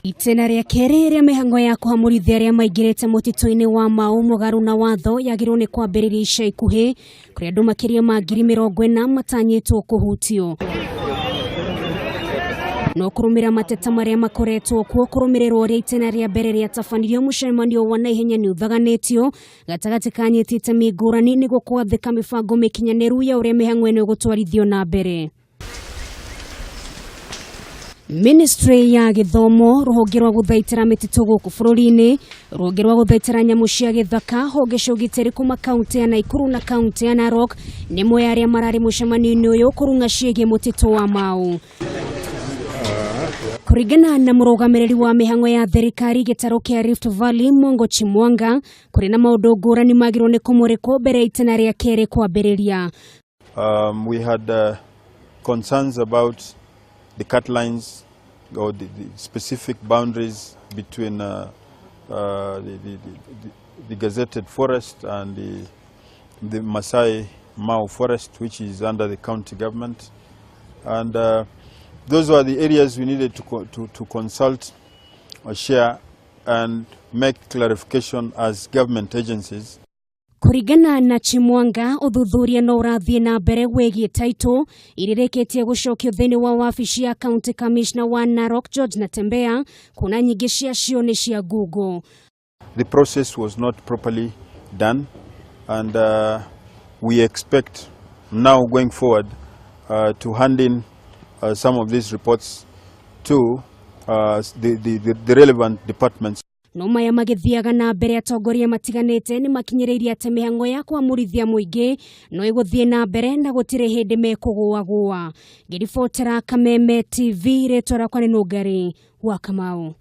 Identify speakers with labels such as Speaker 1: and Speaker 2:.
Speaker 1: Itĩna rĩa kerĩ rĩa mĩhang'o ya kũhamũrithia arĩa maingĩrĩte mũtitũ-inĩ wa Mau mũgarũ na watho yagĩrĩirwo nĩ kwambĩrĩria ica ikuhĩ kũrĩa andũ makĩria ma 40,000 matanyĩtwo kũhutio. No kũrũmĩrĩra mateta marĩa makoretwo kuo kũrũmĩrĩrwo ũrĩa itĩna rĩa mbere rĩatabanirio, mũcemanio wa naihenya nĩ ũthaganĩtio gatagatĩ ka anyiti itemi ngũrani nĩguo kwathĩka mĩbango mĩkinyanĩru ya ũrĩa mĩhang'o ĩno ĩgũtwarithio na mbere. Ministry ya gĩthomo, rũhonge rwa gũthaitĩra mĩtitũ gũkũ bũrũri-inĩ, rũhonge rwa gũthaitĩra nyamũ cia gĩthaka, honge cia ũgitĩri kuma kaunti ya Naikuru na kaunti ya Narok nĩ mwe arĩa mararĩ mũcemanio-inĩ ũyũ kũrung'a ciĩgiĩ mũtitũ wa Mau. Kũringana na mũrũgamĩrĩri wa mĩhang'o ya thirikari gĩtarũ kĩa Rift Valley Mongo Chimwanga, kũrĩ na maũndũ ngũrani magĩrĩirwo nĩ kũmũrĩkwo mbere ya itĩna rĩa kerĩ kwambĩrĩria.
Speaker 2: We had concerns about the cut lines or the specific boundaries between the gazetted forest and the Masai Mau forest, which is under the county government. And those were the areas we needed to consult or share and make clarification as government agencies.
Speaker 1: Kũringana na Chimwanga, ũthuthuria no ũrathiĩ na mbere wĩgiĩ taitũ iria irĩkĩtie gũcokio thĩinĩ wa wabici ya County Commissioner wa Narok George Natembeya, kuona nyingĩ ciacio nĩ cia ngungo.
Speaker 2: The process was not properly done, and we expect now going forward to hand in some of these reports to the relevant departments.
Speaker 1: No maya magĩthiaga na mbere, atongoria matiganĩte nĩ makinyĩrĩirie atĩ mĩhang'o ya kwamũrithia mũingĩ no ĩgũthiĩ na mbere na gũtirĩ hĩndĩ mekũgũagũa. Ngĩribotera Kameme TV, rĩtwa rĩakwa nĩ Nũngari wa Kamau.